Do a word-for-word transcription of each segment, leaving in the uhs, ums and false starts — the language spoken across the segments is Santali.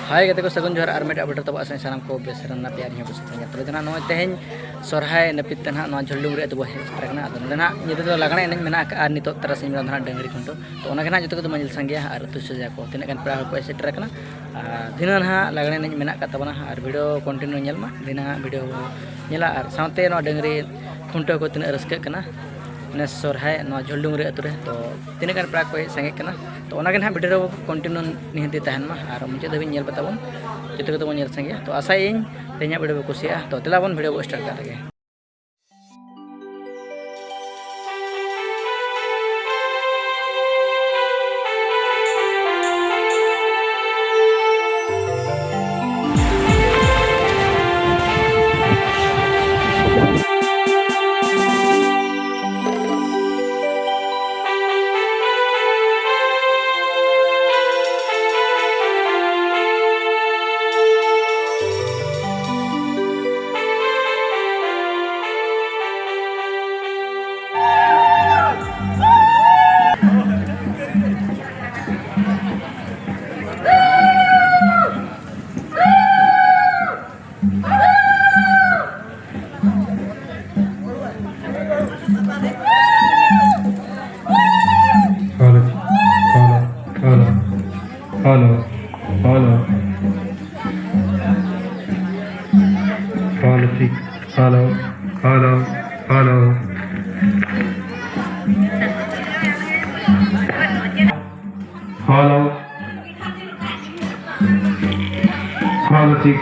ᱦᱟᱭ ᱜᱟᱛᱮ ᱠᱚ, ᱥᱟᱹᱜᱩᱱ ᱡᱚᱦᱟᱨ ᱟᱨ ᱢᱤᱫᱴᱟᱝ ᱟᱯᱰᱮᱴ ᱛᱟᱵᱚ᱾ ᱟᱥᱟᱧ ᱥᱟᱱᱟᱢ ᱠᱚ ᱵᱮᱥ ᱨᱮ ᱢᱮᱱᱟᱜ ᱯᱮᱭᱟ ᱟᱨ ᱤᱧ ᱦᱚᱸ ᱵᱮᱥ ᱨᱮ ᱢᱮᱱᱟᱜ ᱯᱮᱭᱟ᱾ ᱛᱚᱵᱮ ᱫᱚ ᱱᱟᱦᱟᱜ ᱱᱚᱜᱼᱚᱭ ᱛᱮᱦᱮᱧ ᱥᱚᱨᱦᱟᱭ ᱱᱟᱹᱯᱤᱛ ᱛᱮ ᱱᱟᱦᱟᱜ ᱱᱚᱣᱟ ᱡᱷᱩᱞᱰᱩᱝ ᱨᱮ ᱟᱹᱛᱩ ᱵᱚ ᱦᱮᱡ ᱥᱮᱴᱮᱨ ᱟᱠᱟᱱᱟ᱾ ᱟᱫᱚ ᱱᱚᱰᱮ ᱱᱟᱦᱟᱜ ᱧᱤᱫᱟᱹ ᱫᱚ ᱞᱟᱜᱽᱬᱮ ᱮᱱᱮᱡ ᱢᱮᱱᱟᱜ ᱟᱠᱟᱫᱼᱟ ᱟᱨ ᱱᱤᱛᱚᱜ ᱛᱟᱨᱟᱥᱤᱧ ᱵᱮᱲᱟ ᱫᱚ ᱱᱟᱦᱟᱜ ᱰᱟᱹᱝᱨᱤ ᱠᱷᱩᱱᱴᱟᱹᱣ᱾ ᱛᱚ ᱚᱱᱟ ᱜᱮ ᱱᱟᱦᱟᱜ ᱡᱚᱛᱚ ᱠᱚᱫᱚ ᱵᱚᱱ ᱧᱮᱞ ᱥᱟᱸᱜᱮᱭᱟ ᱟᱨ ᱟᱹᱛᱩ ᱥᱟᱡᱟᱣ ᱠᱚ ᱛᱤᱱᱟᱹᱜ ᱜᱟᱱ ᱯᱮᱲᱟ ᱦᱚᱲ ᱠᱚ ᱦᱮᱡ ᱥᱮᱴᱮᱨ ᱟᱠᱟᱱᱟ᱾ ᱟᱨ ᱫᱷᱤᱱᱟᱹᱝ ᱱᱟᱦᱟᱜ ᱞᱟᱜᱽᱬᱮ ᱮᱱᱮᱡ ᱢᱮᱱᱟᱜ ᱟᱠᱟᱫ ᱛᱟᱵᱚᱱᱟ ᱟᱨ ᱵᱷᱤᱰᱤᱭᱳ ᱠᱚᱱᱴᱤᱱᱤᱭᱩ ᱧᱮᱞ ᱢᱟ᱾ ᱫᱷᱤᱱᱟᱹᱝ ᱱᱟᱦᱟᱜ ᱵᱷᱤᱰᱤᱭᱳ ᱵᱚ ᱧᱮᱞᱟ ᱟᱨ ᱥᱟᱶᱛᱮ ᱱᱚᱣᱟ ᱰᱟᱹᱝᱨᱤ ᱠᱷᱩᱱᱴᱟᱹᱣ ᱠᱚ ᱛᱤᱱᱟᱹᱜ ᱨᱟᱹᱥᱠᱟᱹᱜ ᱠᱟᱱᱟ ᱱᱮᱥ ᱥᱚᱨᱦᱟᱭ ᱱᱚᱣᱟ ᱡᱷᱩᱞᱰᱩᱝᱨᱤ ᱟᱹᱛᱩ ᱨᱮ᱾ ᱛᱚ ᱛᱤᱱᱟᱹᱜ ᱜᱟᱱ ᱯᱮᱲᱟ ᱠᱚ ᱦᱮᱡ ᱥᱟᱸᱜᱮᱜ ᱠᱟᱱᱟ, ᱛᱚ ᱚᱱᱟ ᱜᱮ ᱱᱟᱦᱟᱜ ᱵᱷᱤᱰᱤᱭᱳ ᱨᱮ ᱠᱚᱱᱴᱤᱱᱤᱭᱩ ᱱᱤᱦᱟᱹᱛ ᱜᱮ ᱛᱟᱦᱮᱱ ᱢᱟ ᱟᱨ ᱢᱩᱪᱟᱹᱫ ᱫᱷᱟᱹᱵᱤᱡ ᱧᱮᱞ ᱯᱮ ᱛᱟᱵᱚᱱ, ᱡᱚᱛᱚ ᱠᱚᱛᱮ ᱵᱚᱱ ᱧᱮᱞ ᱥᱟᱸᱜᱮᱭᱟ᱾ ᱛᱚ ᱟᱥᱟᱭᱟᱹᱧ ᱛᱮᱦᱮᱧᱟᱜ ᱵᱷᱤᱰᱤᱭᱳ ᱯᱮ ᱠᱩᱥᱤᱭᱟᱜᱼᱟ᱾ ᱛᱚ ᱫᱮᱞᱟ ᱵᱚᱱ ᱵᱷᱤᱰᱤᱭᱳ ᱵᱚ ᱥᱴᱟᱨᱴ ᱠᱟᱜ ᱞᱮᱜᱮ᱾ Hello, hello, hello, hello, hello, hello, hello, hello. Hello. Hello, check.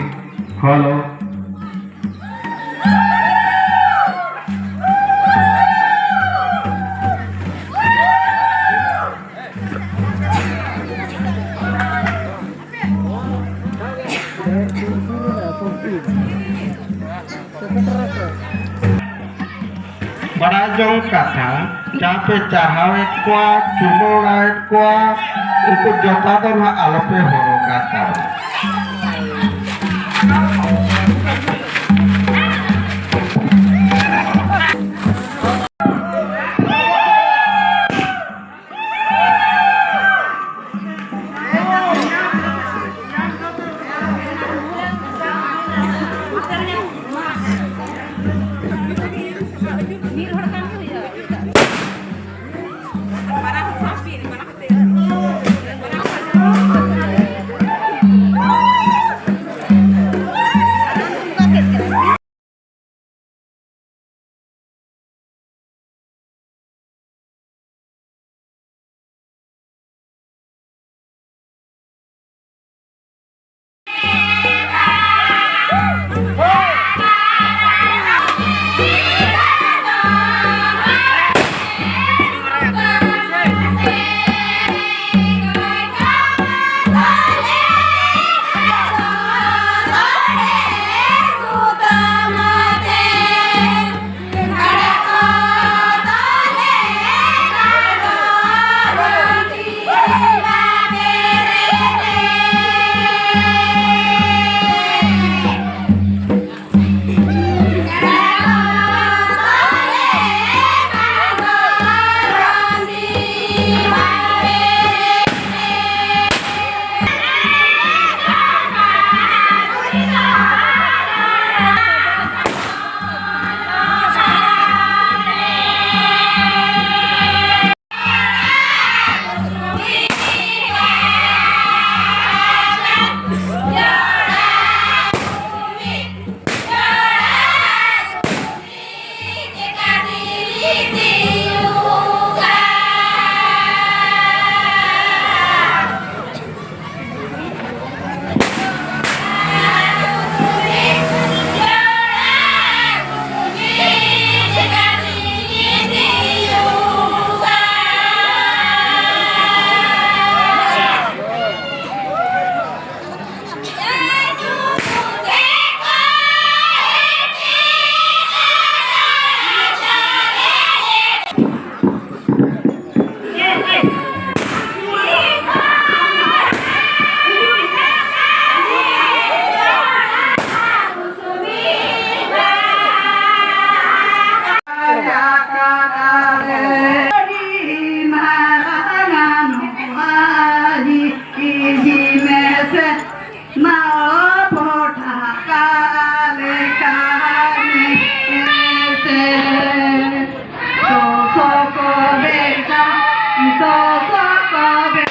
Hello. ᱵᱟᱲᱟᱭ ᱡᱚᱝ ᱠᱟᱛᱷᱟ, ᱡᱟᱦᱟᱸ ᱯᱮ ᱪᱟᱨᱦᱟᱣᱮᱫ ᱠᱚᱣᱟ, ᱪᱩᱢᱟᱹᱲᱟᱭᱮᱫ ᱠᱚᱣᱟ, ᱩᱱᱠᱩ ᱡᱚᱛᱟ ᱫᱚ ᱱᱟᱦᱟᱜ ᱟᱞᱚᱯᱮ ᱦᱚᱨᱚᱜᱟ ᱛᱟᱵᱚᱱ᱾ ᱢᱟᱲᱚ ᱯᱚᱴᱷᱟ ᱠᱟᱞᱮ ᱠᱟᱱᱮ ᱥᱮ, ᱥᱚᱥᱚ ᱠᱚ ᱵᱮᱡᱟ, ᱥᱚᱥᱚ ᱠᱚ ᱵᱮᱡᱟ᱾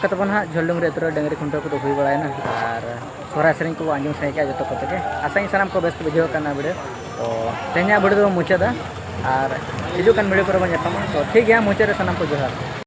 ᱠᱟᱛᱮ ᱵᱚᱱ ᱦᱟᱸᱜ ᱡᱷᱟᱹᱞᱰᱩᱝᱨᱤ ᱟᱹᱛᱩ ᱨᱮ ᱰᱟᱹᱝᱨᱤ ᱠᱷᱩᱱᱴᱟᱹᱣ ᱠᱚᱫᱚ ᱦᱩᱭ ᱵᱟᱲᱟᱭᱮᱱᱟ, ᱟᱨ ᱥᱚᱦᱨᱟᱭ ᱥᱮᱨᱮᱧ ᱠᱚᱵᱚ ᱟᱸᱡᱚᱢ ᱥᱟᱱᱟᱭᱮᱫ ᱠᱚᱣᱟ ᱡᱚᱛᱚ ᱠᱚᱛᱮ ᱜᱮ᱾ ᱟᱥᱟᱧ ᱥᱟᱱᱟᱢ ᱠᱚ ᱵᱮᱥ ᱯᱮ ᱵᱩᱡᱷᱟᱹᱣ ᱠᱟᱱᱟ ᱵᱷᱤᱰᱤᱭᱳ᱾ ᱛᱚ ᱛᱮᱦᱮᱧᱟᱜ ᱵᱷᱤᱰᱤᱭᱳ ᱫᱚᱵᱚᱱ ᱢᱩᱪᱟᱹᱫᱟ, ᱟᱨ ᱦᱤᱡᱩᱜ ᱠᱟᱱ ᱵᱷᱤᱰᱤᱭᱳ ᱠᱚᱨᱮ ᱵᱚᱱ ᱧᱟᱯᱟᱢᱟ᱾ ᱛᱚ ᱴᱷᱤᱠ ᱜᱮᱭᱟ, ᱢᱩᱪᱟᱹᱫ ᱨᱮ ᱥᱟᱱᱟᱢ ᱠᱚ ᱡᱚᱦᱟᱨ᱾